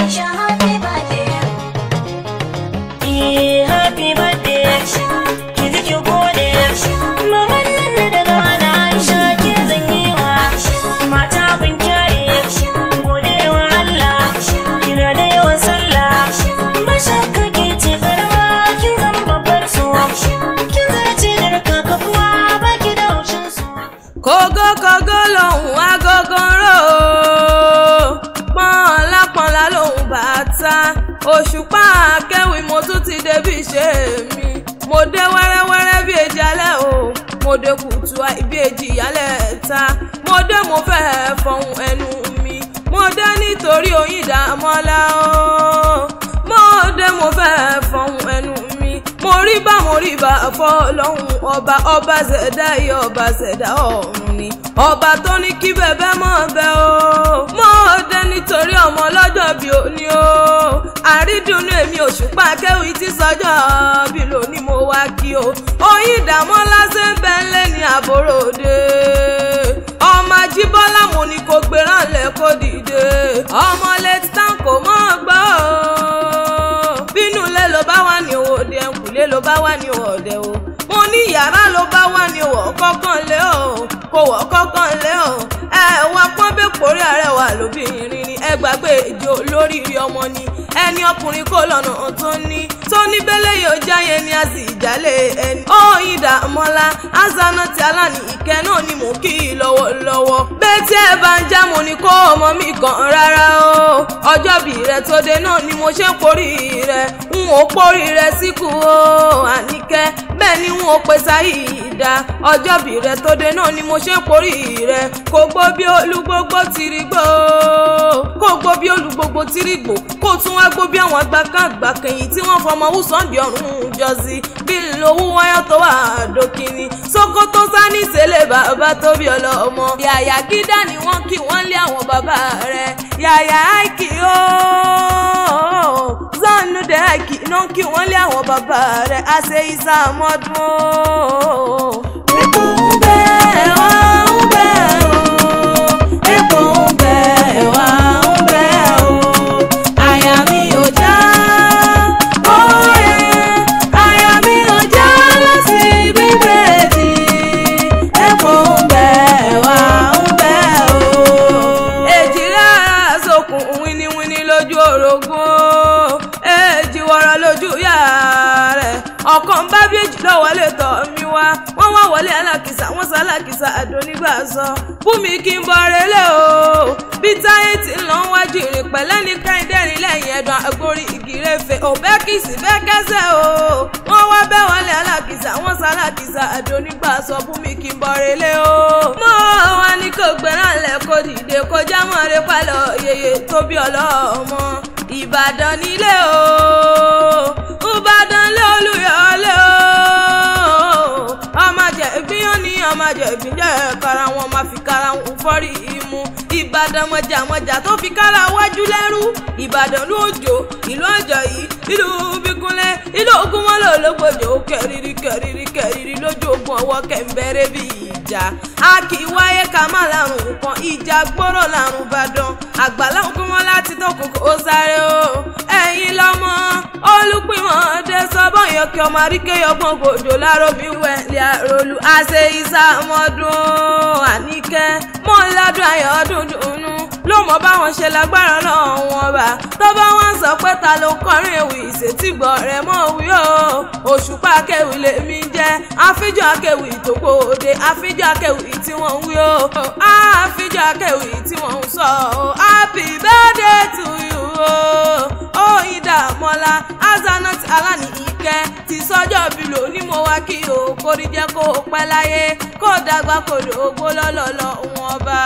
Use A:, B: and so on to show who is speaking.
A: Aisha, happy birthday.
B: Happy birthday.
A: Aisha,
B: Ki ji ki gode.
A: Aisha,
B: Maman nan da daga na Aisha ke zanyewa.
A: Aisha,
B: Mata bin kyaye.
A: Aisha,
B: Gode wa Allah.
A: Aisha,
B: Kina da yawan sallah.
A: Aisha,
B: Ba shakka ke ce karama kin zama babbar su.
A: Aisha,
B: Kin zarce da kakafuwa baki da haushin su.
C: Kógó kógó lòun agogo ró pọ́nlá pọ́nlá lòun bàtà òṣùpá akéwì mo tún ti débi ṣe mi mo dé wẹ́rẹ́wẹ́rẹ́ bí èjì alẹ́ o mo dé kùtù bí èjì ìyálẹ̀ ta mo dé mo fẹ́ fọhùn ẹnu mi mo dé nítorí Oyindamola o mo dé mo fẹ́ fọhùn ẹnu mi mo rí bá fọlọ́hún ọba ọba ṣẹ̀dá iye ọba ṣẹ̀dá ọ̀run ni ọba tó ní kí bẹ̀bẹ̀ mọ́ bẹ́ o mo dé nítorí ọmọ ọlọ́jọ́ bí òní o àrídùnnú èmi òṣùpá akéwì tí sọjọ́ bí lónìí mo wá kí o Oyindamola ṣe ń bẹ́ ńlẹ̀ ní àbúròde ọmọ Ajíbọ́lá mo ní kó gbéra ńlẹ̀ kó dìde ọmọ létí táǹkò mọ́ gbọ́ o bínú ilé ló bá wà ní owó òde ẹ̀kúlé ló bá wà ní owó ọ̀dẹ o mo ní yàrá ló bá wà ní owó kọ́kàn lé o kò wọ́ kọ́kàn lé o ẹ wá pọ́n bẹ́ẹ̀ kórè arẹwà lóbìnrin ni ẹ gbàgbé ìjó lórí ọmọ ni ẹni ọkùnrin kò lọ́nà tó ní bẹ́lẹ̀ yóò jáyé ni a sì jálè ẹni. Oyindamola Azanati Alani ìkẹ́ náà ni mò ń kí i lọ́wọ́lọ́wọ́. Bẹ́ẹ̀ tí ẹ bá ń já mo ní kó ọmọ mi kàn rárá o. Ọjọ́ bí rẹ tó dé náà ni mo ṣe ń porí rẹ. N ò porí rẹ síkú o Àníkẹ́ bẹ́ẹ̀ ni n ò pe Sáyídà. Ọjọ́ bí rẹ tó dé náà ni mo ṣe ń porí rẹ. Kò gbó bí olúgbógbó tìrì gbó. Kò gbó bí olúgbógbó tìrì gbó. Kò tún wá gbó bí àwọn àgbàkàgbà kẹyìn tí wọ́n fọmọ wùsàn di ọ̀run jọ́sí bí lówó wáyà tó wà dókínì Sókótó sani sẹlẹ̀ bàbá tó bí ọlọ́mọ yàyà gídá ni wọ́n kí wọ́n lé àwọn bàbá rẹ̀ yàyà àìkì ooo zanu dẹ̀ àìkì náà kí wọ́n lé àwọn bàbá rẹ̀ àṣẹ ìsàmọ́dún ooo. Ipò ń bẹ wá ń bẹ ooo ipò ń bẹ wá ń bẹ ooo àyà mi ò já óye àyà mi ò já láti bíbélì epo ń bẹ wá ń bẹ o. Èjì rárá sókun wíníwíní lójú orogún èjì wọ̀rọ̀ lójú yá rẹ̀ ọ̀kan bá bí èjì lọ́wọ́ lè tọ̀ mí wá wọ́n wá wọlé alákìsà wọ́n sọ alákìsà àdónígbà sọ bùnmi kí n bọ̀ relé o bí táyé ti ń lọ wájú ìrìn pẹ̀lẹ́ ní káyìndẹ́rìn lẹ́yìn ẹ̀dùn àgbórí ìgìrẹ́fẹ̀ òbẹ́ kìsì bẹ́ kẹ́sẹ̀ o wọ́n wá bẹ́ wọlé alákìsà wọ́n sọ alákìsà àdónígbà sọ bùnmi kí n bọ̀ relé o. Mo wá ní kò gbéra ńlẹ̀ kó dìde kó jámọ́ rẹ pálọ̀ yeye tó bí ọlọ́mọ Ìbàdàn nílé o Ìbàdàn lé Olúyọ̀lé o ọmọ jẹ̀bíyàn ní ọmọ jẹ̀bí jẹ́ kára wọn máa fi kára wọn fọ́rí imú Ìbàdàn mọ̀jàmọ̀jà tó fi kára wájú lẹ́rú Ìbàdàn ló òjò ìlú Àjàyí ìlú Bíkúnlé ìlú Ògúnmọ́lá ológbòjò kẹrìírí kẹrìírí kẹrìírí lójú ogun ọwọ́ kẹ̀ǹbẹ̀rẹ̀ bí ìjà a kì í wáyé ká má lárùn kan ìjà gbọ́rọ̀ lárùn Ìbàdàn àgbàlá Ògúnmọ́lá ti tó kókó ó sáré o ẹ̀yin lọ́mọ Olúpìmọ̀dé sọ́bọ̀yàn kí ọmọ àríkèyọgbọ̀n gòjò láròbí wẹ̀ lé àròlù àṣẹ ìsàmọ́dún Àníkẹ́ mọ́ ńládùn ayọ̀ dúndùnú ló mọ báwọn ṣe lágbára lọ́wọ́ wọn bá tó bá wọn sọ pé ta ló kọrin ewì ìṣètìgbọ̀ rẹ̀ mọ́ wí o òṣùpá akéwì lèmi jẹ́ àfijọ́ akéwì tó gbòde àfijọ́ akéwì tí wọ́n ń wí o àfijọ́ akéwì tí wọ́n ń sọ o happy birthday to you o Oyindamola Azanati Alani Ìkẹ́ ti sọ́jọ́ bí lónìí mo wá kí o kórí jẹ́ kó o pẹ́ láyé kó dàgbà kó dògbó lọ́lọ́lọ́ wọn bá.